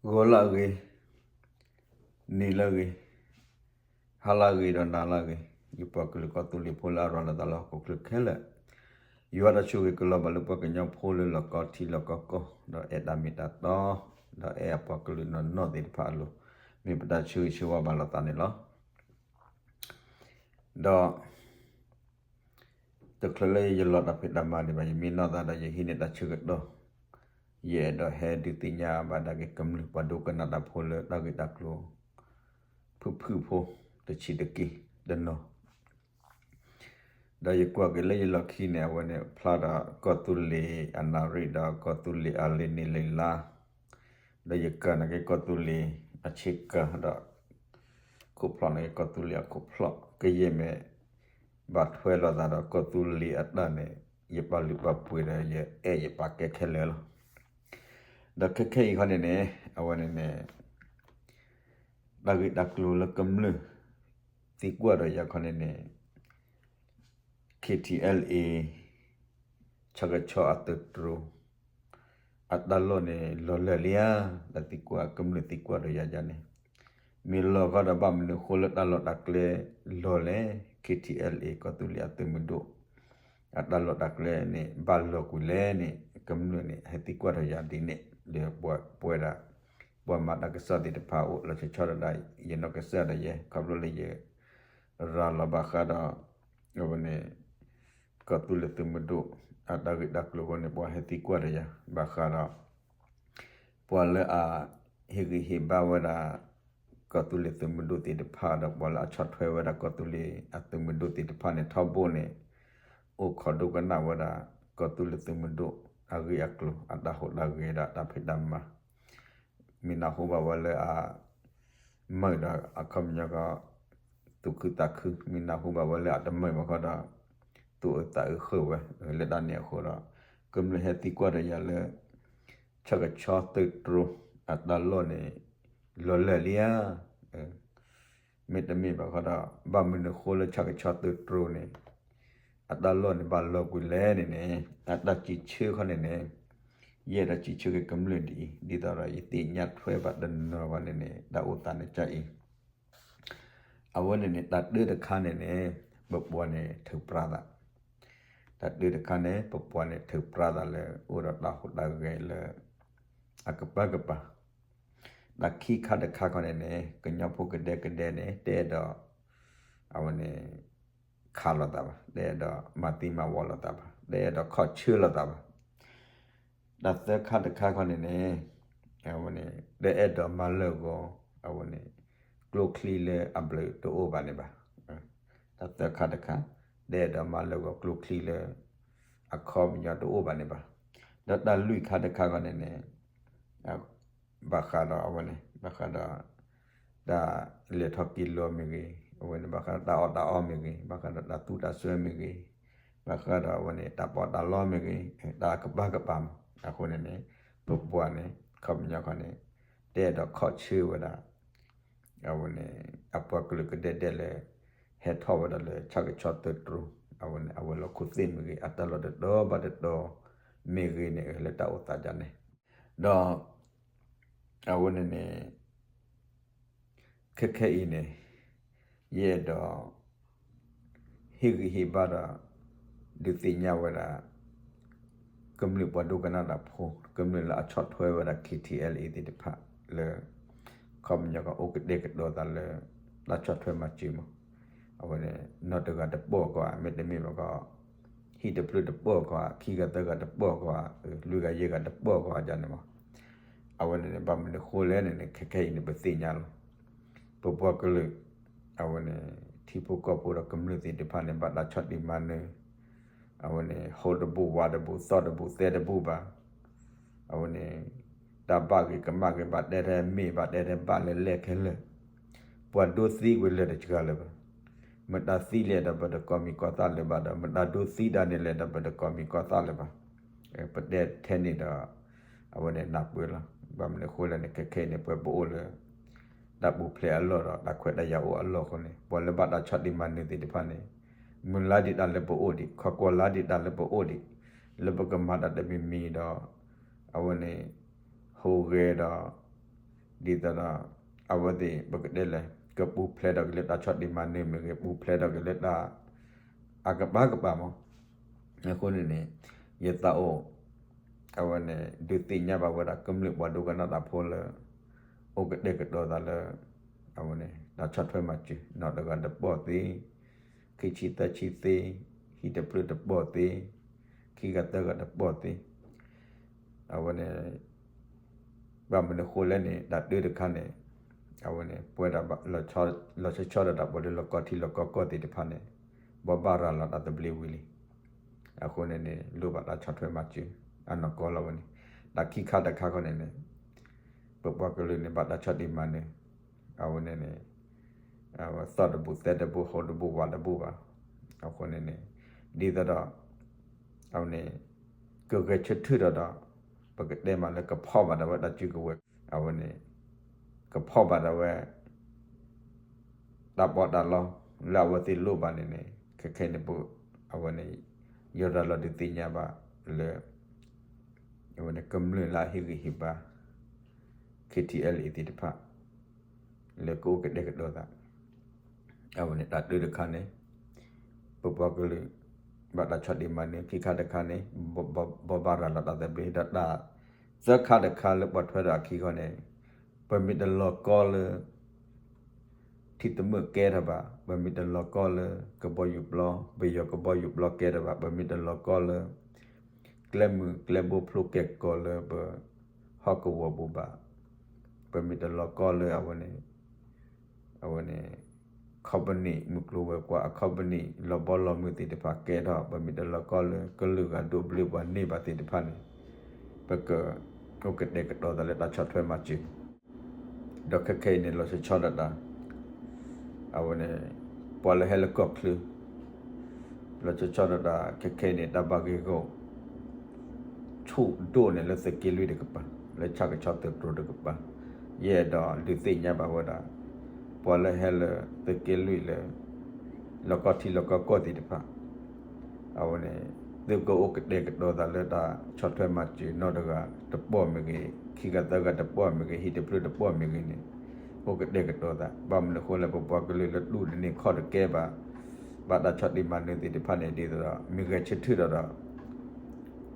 ဂီၤလၢအဂ့ၤ, နံၤလၢအဂ့ၤ, ဟါလၢအဂ့ၤဒီးနၤလၢအဂ့ၤ, ယပှၤကလုာ်ကီၢ်သူလ့ၤဖိလၢအရၤလီၤသးလၢဟီၣ်ခိၣ်ချၢခဲလၢာ်, ယွၤတၢ်ဆိၣ်ဂ့ၤကလီၤဘၣ်လၢပှၤကညီဖိလၢလီၢ်ကီထံလီၢ်ကီကီၢ်, ဒီးအဲၣ်တၢ်မ့ၢ်တၢ်တီ, ဒီးအဲၣ်အပှၤကလုာ်နီၢ်နီၢ်သ့ၣ်တဖၣ်အလိၤ, မ့ၢ်ပတၢ်ဆၢဂ့ၤဆၢဝါဘၣ်လိာ်သးန့ၣ်လီၤ. ဒီး တချုးလၢယလီၤတၢ်ဖံးတၢ်မၤဒံးဘၣ် ယမံနီၢ်သးဒီးယဟံးန့ၢ်တၢ်ဆၢကတီၢ်, ယအဲၣ်ဒိးဟဲဒုးသ့ၣ်ညါဘၣ်ဒၣ်က့ၤကမျၢၢ်ပှၤဒိကနၣ်တၢ်ဖိလၢတၢ်ဂ့ၢ်တၢ်ကျိၤ ဖုၣ်ဖုၣ်ဖိ တဆံးတက့ၢ်တနီၤ, ဒီးယကွၢ်က့ၤလၢယလီၢ်ခံန့ၣ် အဝဲန့ၣ် ဖျါဒီးကီၢ်သူလ့ၤအနၣ်ရံၣ်ဒီးကီၢ်သူလ့ၤအလံာ်နံၣ်လံာ်လါ ဒီးယကၢၢ်န့ၣ်က့ၤကီၢ်သူလ့ၤအဆ့ကၢၢ်ဒီး ခိၣ်ဖျီၣ်န့ၣ်က့ၤကီၢ်သူလ့ၤအခိၣ်ဖျီၣ် ကယဲၢ်မ့ၢ် ဘၣ်ထွဲလိာ်သးဒီးကီၢ်သူလ့ၤအတၢ်န့ၣ် ယပာ်လုၢ်ပာ်ပှ့ၤဒီးယအဲၣ်ယပာ်ကဲခဲလၢာ်လီၤ. ဒီးခဲခဲအံၤခီန့ၣ်န့ၣ် အဝဲန့ၣ်န့ၣ် တၢ်ဂ့ၢ်တၢ်ကျိၤလၢကမျၢၢ်သံကွၢ်ဒီးယၤခီန့ၣ်န့ၣ် KTLA ဆၣ်ကဆီအသုးတြိၤ အတၢ်လီၢ်န့ၣ် လီၤလၢာ်လံဧါ, တၢ်သံကွၢ်ကမျၢၢ်သံကွၢ်ဒီးယၤယၤန့ၣ် မ့ၢ်လီၤဃီဒီးဘၣ်မနုၤဃိလၢတၢ်လီၢ်တၢ်ကျဲလီၤလဲၣ်, KTLA ကီၢ်သူလ့ၤအသုးမုၢ်ဒိၣ် အတၢ်လီၢ်တၢ်ကျဲန့ၣ် ဘၣ်လီၤကွံာ်လဲၣ်န့ၣ် ကမျၢၢ်န့ၣ် ဟဲသံကွၢ်ဒီးယၤဒ်န့ၣ် ဒီးပဝဲဒၣ် ပှၤမၤတၢ်ကစီၣ်သ့ၣ်တဖၣ်အိၣ်လီၤဆီဆီဒၣ်ဒၣ် ယနီၢ်ကစၢ်ဒၣ်ယဲ ခီဖျိလၢယ ရၤလီၤဘၣ်ဃးဒီး အဝဲန့ၣ် ကီၢ်သူလ့ၤသုးမုၢ်ဒိၣ် အတၢ်ဂ့ၢ်တၢ်ကျိၤအဃိန့ၣ် ပှၤဟဲသံကွၢ်ဒီးယၤ ဘၣ်ဃးဒီး ပှၤလၢအဟ့ၣ်ဂံၢ်ဟ့ၣ်ဘါဝဲဒၣ် ကီၢ်သူလ့ၤသုးမုၢ်ဒိၣ်သ့ၣ်တဖၣ်ဒီး ပှၤလၢအဆီၣ်ထွဲဝဲဒၣ်ကီၢ်သူလ့ၤအသုးမုၢ်ဒိၣ်သ့ၣ်တဖၣ်န့ၣ် ထီဘိန့ၣ် အိၣ်ခိးဒိကနၣ်ဝဲဒၣ် ကီၢ်သူလ့ၤသုးမုၢ်ဒိၣ် အဂ့ၢ်အကျိၤ အတၢ်ဟူးတၢ်ဂဲၤဒီးတၢ်ဖံးတၢ်မၤ မ့ၢ်နၢ်ဟူဘၣ်ဝဲလၢအ မုာ်ဒီးအခီပညီကီး သူၣ်ခုသးခု မ့ၢ်နၢ်ဟူဘၣ်ဝဲလၢအတမုာ်ဘၣ်ဃီဒီး သူၣ်အုးသးအုးဃုာ်ဝဲ လၢတၢ်န့ၣ်အဃိဒီး ကမျၢၢ်ဟဲသံကွၢ်ဒီးယၤလၢ ဆၣ်ကဆီသုးတြိၤ အတၢ်လီၢ်န့ၣ် လီၤလၢာ်လံဧါ မ့တမ့ၢ်ဘၣ်ဃီဒီး ဘၣ်မနုၤဃိလၢဆၣ်ကဆီသုးတြိၤန့ၣ် အတၢ်လီၢ်န့ၣ်ဘၣ်လီၤကွံာ်လဲၣ်န့ၣ်န့ၣ် အတၢ်စံးဆၢခီန့ၣ်န့ၣ် ယအဲၣ်ဒိးစံးဆၢက့ၤကမျၢၢ်ဒ်အံၤ ဒ်သိးဒီးယသ့ၣ်ညါထွဲဘၣ်တနီၤဘၣ်န့ၣ်န့ၣ် တၢ်အိၣ်သးန့ၣ်ကအံၤ အဝဲန့ၣ်န့ၣ် တၢ်တၢတခါန့ၣ်န့ၣ် ပပှၤန့ၣ်ထုးပြးသး, တၢ်တၢတခါန့ၣ် ပပှၤန့ၣ်ထုးပြးသးလၢ အိၣ်ဒီးတၢ်ဟူးတၢ်ဂဲၤလၢ အကပၤကပၤ, တၢ်ခံခါတခါခီန့ၣ်န့ၣ် ကညီဖိကဒဲကဒဲန့ၣ် တအဲၣ်ဒိး အဝဲန့ၣ် ခးလိာ်သးဘၣ်, တအဲၣ်ဒိးမၤသံမၤဝီလိာ်သးဘၣ်, တအဲၣ်ဒိးခီၣ်ဆၢလိာ်သးဘၣ်. တၢ်သၢခါတခါခီန့ၣ်န့ၣ် အဝဲန့ၣ် တအဲၣ်ဒိးမၤလၢာ်ဂီၤ အဝဲန့ၣ် ကျိချံလၢအဘျုးတအိၣ်ဘၣ်န့ၣ်ဘၣ်. တၢ်သၢခါတခါ တအဲၣ်ဒိးမၤလၢာ်ဂီၤကျိချံလၢ အခီပညီတအိၣ်ဘၣ်န့ၣ်ဘၣ်. ဒီးတၢ်လွံၢ်ခါတခါခီန့ၣ်န့ၣ် ဘၣ်ဃးဒီးအဝဲန့ၣ် ဘၣ်ဃးဒီး တၢ်လဲၤထီၣ်က့ၤလီၤမ့ၢ်ဂ့ၤ, အဝဲန့ၣ် ဘၣ်ဃးဒီးတၢ်အီၣ်တၢ်အီမ့ၢ်ဂ့ၤ, ဘၣ်ဃးဒီးတၢ်သူတၢ်စွဲမ့ၢ်ဂ့ၤ, ဘၣ်ဃးဒီးအဝဲန့ၣ် တၢ်ပီးတၢ်လီမ့ၢ်ဂ့ၤ, တၢ်ကပၤကပၤမး, အဃိန့ၣ်န့ၣ် ပပှၤန့ၣ် ခီပညီခီန့ၣ် တအဲၣ်ဒိးခီၣ်ဆၢဝဲဒၣ် အဝဲန့ၣ် အပှၤကလုာ်ကဒဲကဒဲလၢ ဟဲထီၣ်ဝဲဒၣ်လၢဆၣ်ကဆီသုးတြိၤ အဝဲန့ၣ် အဝဲၤလီၢ်ခိၣ်သ့ၣ်မ့ၢ်ဂ့ၤ, အတၢ်လီၢ်တတီၤဘၣ်တတီၤမ့ၢ်ဂ့ၤန့ၣ် လၢတၢ်အိၣ်သးဒ်န့ၣ် ဒီး အဝဲန့ၣ်န့ၣ် ခဲခဲအံၤန့ၣ် ယအဲၣ်ဒိး ဟ့ၣ်ဂံၢ်ဟ့ၣ်ဘါဒီး ဒုးသ့ၣ်ညါဝဲဒၣ် ကမျၢၢ်ပှၤဒိကနၣ်တၢ်ဖိ ကမျၢၢ်လၢအဆီၣ်ထွဲဝဲဒၣ် KTLA သ့ၣ်တဖၣ်လၢ ခီပညီကအိၣ်ကတဲာ်ကတီၤသးလၢ တၢ်ဆီၣ်ထွဲမၤစၢၤမး, အဝဲန့ၣ် နီၢ်တဂၤတပီၢ်ကီး မ့တမ့ၢ်ဘၣ်ကီး ဟံၣ်တဖျၢၣ်တပီၢ်ကီး ခံဂၤသၢဂၤတပီၢ်ကီး လွံၢ်ဂၤယဲၢ်ဂၤတပီၢ်ကီးဒ်န့ၣ်မး, အဝဲန့ၣ်န့ၣ် ဘၣ်မနုၤဃိလဲၣ်န့ၣ်န့ၣ် ခဲခဲအံၤန့ၣ် ပသ့ၣ်ညါလီၤ. ပပှၤကလုာ် အဝဲန့ၣ် ထံဖိကီၢ်ဖိဒီးကမျၢၢ်သ့ၣ်တဖၣ်န့ၣ် ဘၣ်တၢ်ဆီၣ်တံၢ်မၤနၢၤ, အဝဲန့ၣ် ဟိးတဘူၣ်ဝးတဘူၣ်သီၣ်တဘူၣ်သဲတဘူၣ်ဘၣ်. အဝဲန့ၣ် တၢ်ဘၣ်ဂ့ၤကမၣ်ဂ့ၤ ဘၣ်တဲထဲမ့ၢ်ဘၣ်တဲထဲဘၣ်လၢလဲၣ်ခဲလၢာ်, ပှၤဒိသံကွံာ်လၢာ်တစှၤလၢၤဘၣ်. မတၤသံလဲၣ်ဒီးပတကိးမံၤကိးသၣ်လၢၤဘၣ်ဒီး မတၤဒိသံတၢ်န့ၣ်လဲၣ်ဒီးပတကိးမံၤကိးသၣ်လၢၤဘၣ်. ပတဲထဲန့ၣ်ဒီး အဝဲန့ၣ်နၢ်ပၢၢ်လီၤ. ဘၣ်မနုၤဃိလဲၣ်န့ၣ် ခဲခဲအံၤန့ၣ် ပဝဲပအိၣ်လၢ တၢ်ပူၤဖျဲးအလီၢ်ဒီး တၢ်ခွဲးတၢ်ယာ်အိၣ်အလီၢ်အဃိန့ၣ် ပှၤလၢဘၣ်တၢ်ဆီၣ်တံၢ်မၤနၢၤသ့ၣ်တဖၣ်န့ၣ် မုၢ်လၢ်ဒံးတၢ်လၢပအိၣ်ဒံး ခီကွီၤလၢ်ဒံးတၢ်လၢပအိၣ်ဒံး လၢပကမၤတၢ်တမံၤမံၤဒီး အဝဲန့ၣ် ဟူးဂဲၤဒီး ဒ်သိးဒီး အဝဲသ့ၣ်ပကတဲလဲၣ် ကပူၤဖျဲးထီၣ်က့ၤလၢတၢ်ဆီၣ်တံၢ်မၤနၢၤမ့ၢ်ဂ့ၤ ပူၤဖျဲးထီၣ်က့ၤလၢတၢ် အကပၤကပၤမး. အဃိန့ၣ်န့ၣ် ယသးအိၣ် အဝဲန့ၣ် ဒုးသ့ၣ်ညါဘၣ်ဝဲဒၣ်ကမျၢၢ်ပှၤဒိကနၣ်တၢ်ဖိလၢ အိၣ်ကတဲာ်ကတီၤသးလၢ အဝဲန့ၣ် တၢ်ဆီၣ်ထွဲမၤစၢၤ နီၣ်တဂၤတပီၢ်သ့, ခံဆံသၢဆံသ့, ဟံၣ်တဖျၢၣ်တပီၢ်သ့, ခံဂၤသၢဂၤတပီၢ်သ့, အဝဲန့ၣ် ဘၣ်မနုၤဃိလဲၣ်န့ၣ် တၢ်တၢတခါန့ၣ် အဝဲန့ၣ် ပဝဲဒၣ် လီၤဆီဆီဒၣ်တၢ်ပှၤလၢလီၢ်ကီထံလီၢ်ကီကီၢ်သ့ၣ်တဖၣ်န့ၣ် ဘိးဘၣ်ရၤလီၤတၢ်သဘျ့ဝံၤလံ. အဃိန့ၣ်န့ၣ် လိၣ်ဘၣ်တၢ်ဆီၣ်ထွဲမၤစၢၤ အနီၢ်ကီၢ်လီၤဝဲန့ၣ်. တၢ်ခံခါတခါခီန့ၣ်န့ၣ် ပပှၤကလုာ်န့ၣ် ဘၣ်တၢ်ဆီၣ်တံၢ်မၤနၢၤ အဝဲန့ၣ်န့ၣ် သီၣ်တဘူၣ်သဲတဘူၣ် ဟီၣ်တဘူၣ်ဝးတဘူၣ်ဘၣ်. အဃိန့ၣ်န့ၣ် ဒ်သိးဒီး အဝဲန့ၣ် ကဂဲၤဆၢထၢၣ်ဒီးဒီး ပကတဲမးလၢကဖီၣ်ဘၣ်ဒၣ်ဝဲတၢ်စုကဝဲၤ အဝဲန့ၣ် ကဖီၣ်ဘၣ်ဒၣ်ဝဲ တၢ်ပီးတၢ်လီ လၢအဝဲသ့ၣ်လိၣ်ဘၣ်န့ၣ်န့ၣ် ခဲခဲအံၤန့ၣ် အဝဲန့ၣ် ယဲဒၣ်လီၤဒုးသ့ၣ်ညါဘၣ်လၢ အဝဲန့ၣ်ကမျၢၢ်လၢအဟ့ၣ်ဂံၢ်ဟ့ၣ်ဘါ KTLA သ့ၣ်တဖၣ် လၢကအိၣ်ကတဲာ်ကတီၤသး အဝဲန့ၣ်တၢ်တၢတခါန့ၣ် ပပှၤကလုာ် ဘၣ်တၢ်ဆီၣ်တံၢ်မၤနၢၤ ခံခါတခါန့ၣ် ဘိးဘၣ်ရၤလီၤတၢ်သဘျ့ ဒီးတၢ်သၢခါတခါလၢပှၤထွဲဒီးအခံခီန့ၣ် ပမ့ၢ်တလီၤကီလၢ ထံသမိၣ်ကဲထီၣ်ဘၣ်, ပမ့ၢ်တလီၤကီလၢကဘီယူၤပျီ, ပယီၤကဘီယူၤပျီကဲထီၣ်ဘၣ်, ပမ့ၢ်တလီၤကီလၢ ကျဲမုၢ်ကျဲဘိဖျိကဲၤကီၤလၢပဟီၣ်ကဝီၤပူၤဘၣ်, ပမ့ၢ်တလီၤကီလၢအဝဲန့ၣ် အဝဲန့ၣ် company မုၢ်ကျိၤဝဲၤကွာ်အ company လီၤဘီလီၤမုၢ်သ့ၣ်တဖၣ်ကဲထီၣ်, ပမ့ၢ်တလီၤကီလၢကလုာ်ဂၤဒိးဘျၢပှၤန့ၢ်ဘၣ်သ့ၣ်တဖၣ်န့ၣ် ပကအိၣ်ကတဲာ်ကတီၤသးလၢတၢ်ဆီၣ်ထွဲမၤစၢၤ ဒီးခဲခဲအံၤန့ၣ် လီၤဆီဆီဒၣ်တၢ် အဝဲန့ၣ် ပှၤလၢဟဲလၢကီၢ်ချၢ လီၤဆီဆီဒၣ်တၢ် ခဲခဲအံၤန့ၣ် တၢ်ဘၣ်ဂ့ၢ်ဂီၢ် ဆူၣ်ဒိၣ်န့ၣ်လၢသုးက့လွံၢ်တကပၤ လၢဆၣ်ကဆီသုးတြိၤတကပၤ, ယအဲၣ်ဒိးဒုးသ့ၣ်ညါဘၣ်ဝဲဒၣ် ပှၤလၢဟဲလၢသုးက့လွံၢ်လၢ လီၢ်ကီၢ်ထံလီၢ်ကီၢ်ကီၢ်သ့ၣ်တဖၣ် အဝဲန့ၣ် သုကအိၣ်ကတဲာ်ကတီၤသးလၢတၢ်ဆီၣ်ထွဲမၤစၢၤ နီၢ်တဂၤတပီၢ်မ့ၢ်ဂ့ၤ, ခံဂၤသၢဂၤတပီၢ်မ့ၢ်ဂ့ၤ, ဟံၣ်တဖျၢၣ်တပီၢ်မ့ၢ်ဂ့ၤန့ၣ် အိၣ်ကတဲာ်ကတီၤသး, ဘၣ်မနုၤဃိလၢပပှၤကလုာ်လၢတူၢ်တန့ၢ်ခီၣ်တကဲဘၣ်, ဘၣ်တၢ်ဆီၣ်တံၢ်မၤနၢၤသ့ၣ်တဖၣ်န့ၣ် ဒ်သိးဒီး မ့ၢ်ဂဲၤဆၢထၢၣ်ဒီးဒီး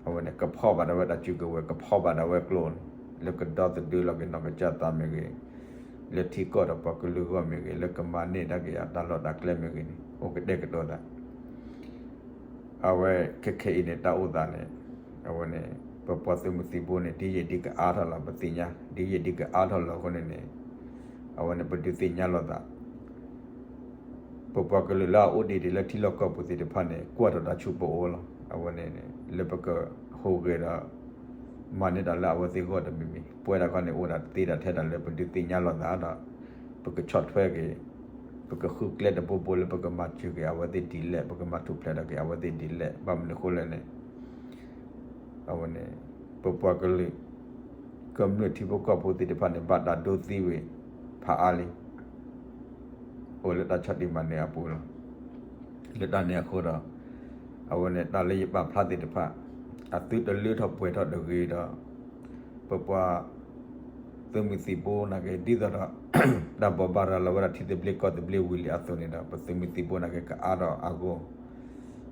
အဝဲန့ၣ် ကဖီၣ်ဘၣ်ဒၣ်ဝဲတၢ်စုကဝဲၤ ကဖီၣ်ဘၣ်ဒၣ်ဝဲကျိန့ၣ် လၢကဒီသဒၢလီၤက့ၤနီၢ်ကစၢ်သးမ့ၢ်ဂ့ၤ, လၢထံကီၢ်ဒီးပှၤကလုာ်အဂီၢ်မ့ၢ်ဂ့ၤ, လၢကမၤန့ၢ်တၢ်က့ၤအတၢ်လီၢ်တၢ်ကျဲမ့ၢ်ဂ့ၤန့ၣ် အိၣ်ကတဲာ်ကတီၤသး အဝဲခဲခဲအံၤန့ၣ် တၢ်အိၣ်သးန့ၣ် အဝဲန့ၣ် ပပှၤသုးမုၢ်သံၣ်ဘိန့ၣ် ဒ်ယဲၢ်ဒ်ကအါထီၣ်လီၤ ပသ့ၣ်ညါ ဒ်ယဲၢ်ဒ်ကအါထီၣ်လီၤအဃိန့ၣ်န့ၣ် အဝဲန့ၣ် ပဒုးသ့ၣ်ညါလိာ်သး ပပှၤကလုာ်လၢအအိၣ်ဒံးဒံးလၢထံလီၢ်ကီၢ်ပူၤသ့ၣ်တဖၣ်န့ၣ် ကွၢ်ထီၣ်တၢ်ဆူပအိၣ်လီၤ. အဝဲန့ၣ်န့ၣ် လၢပကဟူးဂဲၤဒီး မၤန့ၢ်တၢ်လၢအဝဲသ့ၣ်ဂီၢ်တမံၤမံၤ ပဝဲဒၣ်ခီန့ၣ် အိၣ်ဒၣ်တသ့ဒၣ်ထဲဒၣ်လၢပဒုးသ့ၣ်ညါလိာ်သးဒီး ပကဆီၣ်ထွဲက့ၤ ပကဃုကျဲတဘိဘိလၢပကမၤစၢၤက့ၤအဝဲသ့ၣ်ဒ်လဲၣ် ပကမၤထူၣ်ဖျဲးထီၣ်က့ၤအဝဲသ့ၣ်ဒ်လဲၣ် ဘၣ်မနုၤဃိလဲၣ်န့ၣ် အဝဲန့ၣ် ပပှၤကလုာ် ကမျၢၢ်ထံဖိကီၢ်ဖိသ့ၣ်တဖၣ်န့ၣ် ဘၣ်တၢ်ဒိသံဝံၤ ဖးအါလံ အိၣ်လၢတၢ်ဆီၣ်တံၢ်မၤနၢၤအပူၤလီၤ. လၢတၢ်န့ၣ်အဃိဒီး အဝဲန့ၣ် တၢ်လၢယပာ်ဖျါသ့ၣ်တဖၣ် အသုတလၢထီၣ်ပှဲၤထီၣ်တဂ့ၤဒီး ပပှၤ သုးမုၢ်သံၣ်ဘိနာ်က့ ဒ်သိးဒီး တၢ်ဘိးဘၣ်ရၤလီၤဝဲဒၣ်ထံသဘျ့ကီၢ်သဘျ့ဝံၤလံအသိးန့ၣ်ဒီး ပသုးမုၢ်သံၣ်ဘိနာ်က့ ကအါထီၣ်အဂီၢ်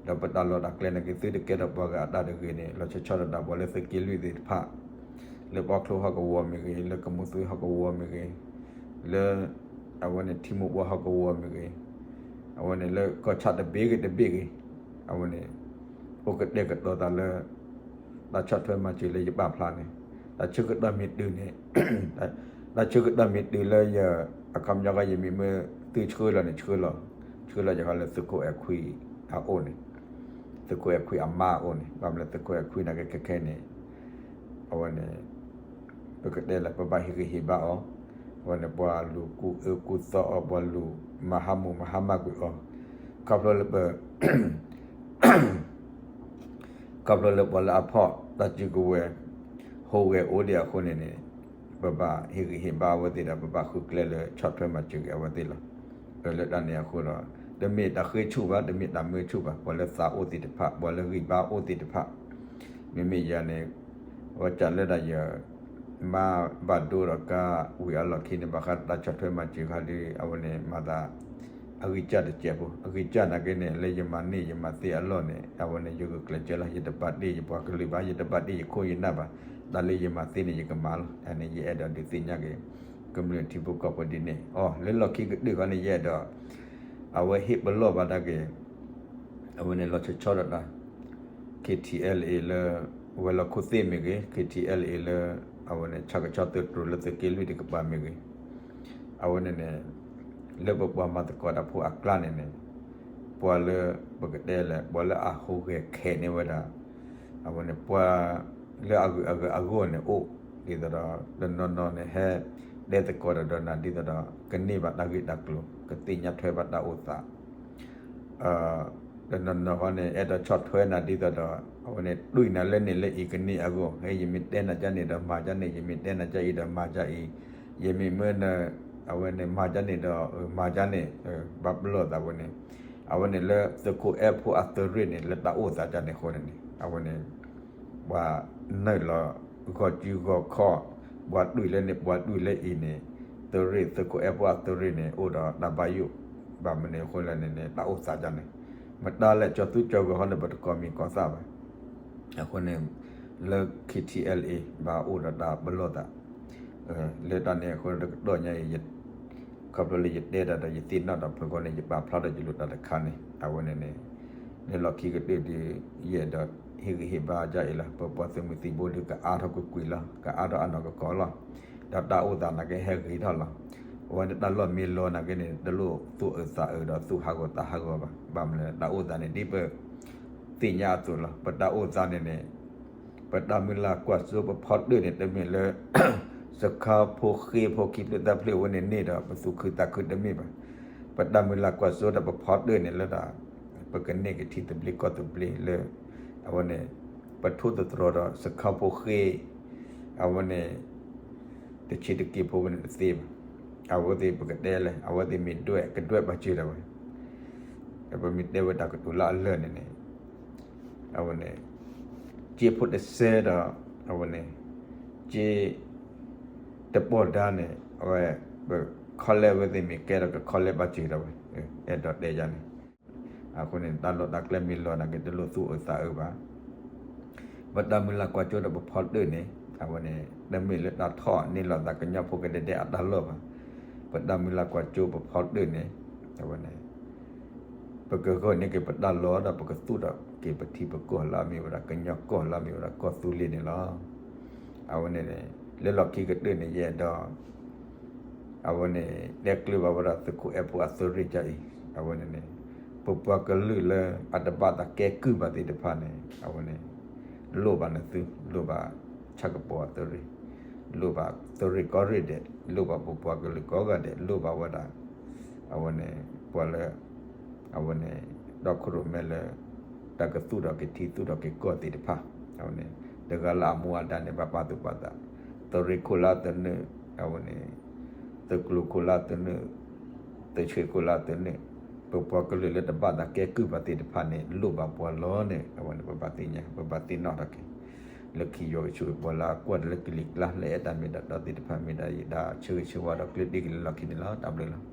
ဒီးပတၢ်လီၢ်တၢ်ကျဲနာ်က့ သုတကဲထီၣ်ပှၤဂၤအတၢ်တဂ့ၤန့ၣ် လီၤဆီဆီဒၣ်တၢ်ပှၤလၢသုးက့လွံၢ်သ့ၣ်တဖၣ် လၢပီချိဟီၣ်ကဝီၤမ့ၢ်ဂ့ၤ လၢကမူၤသွံဟီၣ်ကဝီၤမ့ၢ်ဂ့ၤ လၢ အဝဲန့ၣ်ထံမိၢ်ပှၢ်ဟီၣ်ကဝီၤမ့ၢ်ဂ့ၤ အဝဲန့ၣ်လၢကီၢ်ဆၣ်တဘ့ၣ်ဂ့ၤတဘ့ၣ်ဂ့ၤ အဝဲန့ၣ် အိၣ်ကတဲာ်ကတီၤသးလၢ တၢ်ဆီၣ်ထွဲမၤစၢၤလၢယပာ်ဖျါန့ၣ် တၢ်ဆၢကတီၢ်မ့ၢ်တုၤန့ၣ် တၢ်ဆၢကတီၢ်မ့ၢ်တုၤလၢယ အခီပညီကီယမ့ၢ်မၢသုဆှၢလီၤန့ၣ် ဆှၢလီၤ ဆှၢလီၤယၤဃီလၢသုးခိၣ်အဲၣ်ခွံအအိၣ်န့ၣ် သုးခိၣ်အဲၣ်ခွံအမါအအိၣ်န့ၣ် ဘၣ်မနုၤလၢသုးခိၣ်အဲၣ်ခွံနာ်က့ခဲခဲန့ၣ် အဝဲန့ၣ် ပကတဲလၢ ပဘၣ်ဟ့ၣ်ဂံၢ်ဟ့ၣ်ဘါအီၤ, အဝဲန့ၣ် ပှၤလူၤကူၣ်အၢကူၣ်သီအီၤ, ပှၤလူၤမၤဟါမၢ်မၤဟါမၢ်ကွံာ်အီၤ, ခီဖျိလၢပ ခီဖျိလၢပှၤလၢအဖီၣ်တၢ်စုကဝဲၤ ဟူးဂဲၤအိၣ်ဒံးအဃိန့ၣ်န့ၣ် ပဘၣ်ဟ့ၣ်ဂံၢ်ဟ့ၣ်ဘါအဝဲသ့ၣ်ဒီး ပဘၣ်ဃုကျဲလၢဆီၣ်ထွဲမၤစၢၤက့ၤအဝဲသ့ၣ်လီၤ. လၢတၢ်န့ၣ်အဃိဒီး တမ့ၢ်တၢ်ဃ့ဆူၣ်ဘၣ်, တမ့ၢ်တၢ်မၢဆူၣ်ဘၣ်, ပှၤလၢသးအိၣ်သ့ၣ်တဖၣ်, ပှၤလၢဂံၢ်ဘါအိၣ်သ့ၣ်တဖၣ်, မ့မ့ၢ်ယၤန့ၣ် အဝဲစံးလၢဒၣ်ယ မါဘၣ်ဒိဒီးကါဝံၤအလီၢ်ခံန့ၣ် ဘၣ်ဃးတၢ်ဆီၣ်ထွဲမၤစၢၤခါဒီး အဝဲန့ၣ်မၤသး အဂံၢ်စၢ်တစဲးဖိ အဂံၢ်စၢ်နာ်က့န့ၣ် လၢယမၤန့ၢ်ယမၤသ့အလီၢ်န့ၣ် အဝဲန့ၣ် ယဂုာ်ကျဲးစၢးလီၤ. ယတပာ်တ့ၢ်ယပှၤကလုာ်ဘၣ်, ယတပာ်တ့ၢ်ယခိၣ်ယနၢ်ဘၣ်. တၢ်လၢယမၤသ့န့ၣ် ယကမၤလီၤ. အန့ၣ် ယအဲၣ်ဒိးဒုးသ့ၣ်ညါက့ၤ ကမျၢၢ်ထံဖိကီၢ်ဖိဒ်န့ၣ်. အိ လၢလီၢ်ခံကတၢၢ်ခီန့ၣ် ယအဲၣ်ဒိး အဝဲဟ့ၣ်ပလီၢ်ဘၣ်ဒၣ်က့ၤ အဝဲန့ၣ်လီၤဆီဆီဒၣ်တၢ် K T L A လၢ ဝဲၤလီၢ်ခိၣ်သ့ၣ်မ့ၢ်ဂ့ၤ, K T L A လၢ အဝဲန့ၣ် ဆၣ်ကဆီသုးတြိၤလၢသုးက့လွံၢ်တကပၤမ့ၢ်ဂ့ၤ, အဝဲန့ၣ်န့ၣ် လၢပပှၤမၤသကိးတၢ်ဖိအကျါန့ၣ်န့ၣ် ပှၤလၢပကတဲလဲၣ် ပှၤလၢအဟူးဂဲၤခဲးန့ၢ်ဝဲဒၣ် အဝဲန့ၣ် ပှၤလၢအဂုၤအဂၤအဂီၢ်န့ၣ်အိၣ် ဒ်သိးဒီး တနီၤနီၤန့ၣ် ဟဲတဲသကိးတၢ်ဒီးနၤ ဒ်သိးဒီး ကန့ၢ်ဘၣ်တၢ်ဂ့ၢ်တၢ်ကျိၤ ကသ့ၣ်ညါထွဲဘၣ်တၢ်အိၣ်သး တနီၤနီၤဃီန့ၣ် အဲၣ်ဒိးဆီၣ်ထွဲနၤဒ်သိးဒီး အဝဲန့ၣ် တွံၢ်နၤလၢန့ၣ်လၢအံၤကန့ၢ်အဂီၢ်, ဟဲ ယမ့ၢ်တဲနၤဒ်န့ၣ်ဒီး မၤဒ်န့ၣ်, ယမ့ၢ်တဲနၤဒ်အံၤဒီး မၤဒ်အံၤ, ယမ့ၢ်မၢန အဝဲန့ၣ် မၤဒ်န့ၣ်ဒီး မၤဒ်န့ၣ်, ဘၣ်ပလီၢ်သးဝဲန့ၣ်, အဝဲန့ၣ်လၢသုးခိၣ်အဲၣ်ဖိအသုးရ့ၣ်န့ၣ် လၢတၢ်အိၣ်သးဒ်န့ၣ်အဃိန့ၣ်န့ၣ် အဝဲန့ၣ် ပှၤနုာ်လီၤ ဂီၤစုဂီၤခီၣ်, ပှၤတွံၢ်လၢန့ၣ် ပှၤတွံၢ်လၢအံၤန့ၣ်, သုးရ့ၣ် သုးခိၣ်အဲၣ်ဖိအသုးရ့ၣ်န့ၣ် အိၣ်ဒီးတၢ်ဘၣ်ယိၣ်, ဘၣ်မနုၤအဃိလဲၣ်န့ၣ်န့ၣ် တၢ်အိၣ်သးဒ်န့ၣ်, မတၤလဲၣ် ကၠီၤသူကၠီၤဂီၤဃီန့ၣ် ပတကိးမံၤကိးသၣ်ဘၣ်. အဃိန့ၣ် လၢ K T L A ဘၣ်အိၣ်ဒီးတၢ်ပလီၢ်သး လၢတၢ်န့ၣ်အဃိတကတီၢ်ညါအံၤ ခီဖျိလၢယတဲတၢ်ဒီးယသ့ၣ်နီၣ်တၢ်ဖုၣ်ဃီန့ၣ် ယပာ်ဖျါထီၣ်ယလိာ်တၢ်တခါန့ၣ် အဝဲန့ၣ်န့ၣ် လၢလီၢ်ခံကတၢၢ်ဒီး ယအဲၣ်ဒိးဟ့ၣ်ဂံၢ်ဟ့ၣ်ဘါဒ်အံၤလီၤ. ပပှၤသုးမုၢ်သံၣ်ဘိဒီး ကအါထီၣ်ကွ့ၢ်ကွ့ၢ်လီၤ, ကအါထီၣ်အနီၢ်ကီၢ်လီၤ. ဒီးတၢ်အိၣ်သးနာ်က့ဟဲဂ့ၤထီၣ်လီၤ. အဝဲန့ၣ်တၢ်လီၢ်မ့ၢ်လီၤနာ်က့န့ၣ် တလိၣ်သူၣ်အုးသးအုးဒီးသူၣ်ဟးဂီၤသးဟးဂီၤဘၣ်. ဘၣ်မနုၤလဲၣ် တၢ်အိၣ်သးန့ၣ်ဒ်ပ သ့ၣ်ညါအသိးလီၤ. ပတၢ်အိၣ်သးန့ၣ်န့ၣ် ပတၢ်မုၢ်လၢ်ကွၢ်စိပဖီတၢၣ်န့ၣ် တမ့ၢ်လၢ စခါဖိဃ့ဖိခံဖျၢၣ်သၢဖျၢၣ်ဝဲန့ၣ်န့ၣ်ဒီး ပသူၣ်ခုသးခုတမ့ၢ်ဘၣ်. ပတၢ်မုၢ်လၢ်ကွၢ်စိဒီးပဖီတၢၣ်န့ၣ်လၢဒၣ် ပကန့ၢ်ကထံသဘျ့ကီၢ်သဘျ့လၢ အဝဲန့ၣ် ပထိၣ်သတြီၤဒီးစခါဖိဃ့ အဝဲန့ၣ် တဆံးတက့ၢ်ဖိဝဲန့ၣ်တသ့ဘၣ်. အဝဲသ့ၣ်ပကတဲလဲၣ် အဝဲသ့ၣ်မ့ၢ်ဒွဲၣ် ကဒွဲၣ်ပာ်စၢၤဒၣ်ဝဲ ပမ့ၢ်တဲဝဲတၢ်ကတိၤလၢအလၢာ်န့ၣ်န့ၣ် အဝဲန့ၣ် စ့ဖိတစဲဒီး အဝဲန့ၣ် စ့ တပီၢ်ဒါန့ၣ် အဝဲ ပခီလဲဝဲသ့ၣ်မ့ၢ်ကဲဒီးကခီလဲဘၣ်စၢၤဒၣ်ဝဲ အဲၣ်ဒိးတဲယၤန့ၣ် အဃိန့ၣ် တၢ်လီၢ်တၢ်ကျဲမ့ၢ်လီၤနာ်က့ တလိၣ်သူၣ်အုးသးအုးဘၣ်. ပတၢ်မုၢ်လၢ်ကွၢ်စိဒီးပဖီတၢၣ်န့ၣ် အဝဲန့ၣ် တမ့ၢ်လၢတၢ်ထီၣ်န့ၢ်လီၤသးကညီဖိကဒဲဒဲအတၢ်လီၢ်ဘၣ်. ပတၢ်မုၢ်လၢ်ကွၢ်စိပဖီတၢၣ်န့ၣ် အဝဲန့ၣ် ပကဂၢၢ်န့ၢ်က့ၤပတၢ်လီၢ်ဒီး ပကသူၣ်ထီၣ်က့ၤပထံပကီၢ်လၢအမ့ၢ်ဝဲဒၣ်ကညီကီၢ်လၢအမ့ၢ်ဝဲဒၣ်ကီၢ်သူလ့ၤန့ၣ်လီၤ. အဝဲန့ၣ် လၢလီၢ်ခံကတၢၢ်န့ၣ် ယအဲၣ်ဒိး အဝဲန့ၣ် တဲကျၢၤဘၣ်ဝဲဒၣ်သုးခိၣ်အဲၣ်ဖိအသုးရ့ၣ်ဒ်အံၤ အဝဲန့ၣ်န့ၣ် ပပှၤကလုာ်လၢအတဘၣ်သးကဲကုၢ်ဘၣ်သ့ၣ်တဖၣ်န့ၣ် အဝဲန့ၣ် လိၣ်ဘၣ်နသု လိၣ်ဘၣ်ဆၣ်ကပီၤအသုးရ့ၣ် လိၣ်ဘၣ်သုးရ့ၣ်ကီၢ်ရ့ၣ်ဒဲး လိၣ်ဘၣ်ပပှၤကလုာ်ကိးဂၤဒဲး လိၣ်ဘၣ်ဝဲဒၣ် အဝဲန့ၣ် ပှၤလၢ အဝဲန့ၣ် ဒီခိၣ်ရိၣ်မဲလၢ တၢ်ကသူၣ်ထီၣ်က့ၤထံသူၣ်ထီၣ်က့ၤကီၢ်သ့ၣ်တဖၣ် အဝဲန့ၣ် တဂၤလၢအမူအဒါန့ၣ် ဘၣ်ပာ်သူၣ်ပာ်သး သုးရ့ၣ်ခိၣ်လၢအသနၢၣ် အဝဲန့ၣ် သုးကျိၤခိၣ်လၢအသနၢၣ် သုးဆှံခိၣ်လၢအသနၢၣ် ပပှၤကလုာ်လၢတဘၣ်သးကဲကုၢ်ဘၣ်သ့ၣ်တဖၣ်န့ၣ် လိၣ်ဘၣ်ပှၤလီၤန့ၣ် အဝဲန့ၣ် ပဘၣ်သ့ၣ်ညါ ပဘၣ်သ့ၣ်နီၣ်ထီၣ်က့ၤ လၢခံယွၤကဆိၣ်ဂ့ၤပှၤလၢအကွၢ်တၢ်လၢကလံၤကျါ လၢအဲၣ်တၢ်မ့ၢ်တၢ်တီသ့ၣ်တဖၣ် မ့ၢ်ဒၣ်ယတၢ်ဆၢဂ့ၤဆၢဝါဒီးကျၢၢ်တံၢ်ကလၢလီၢ်ခံန့ၣ်လီၤ. တၢ်ဘျုးလီၤ.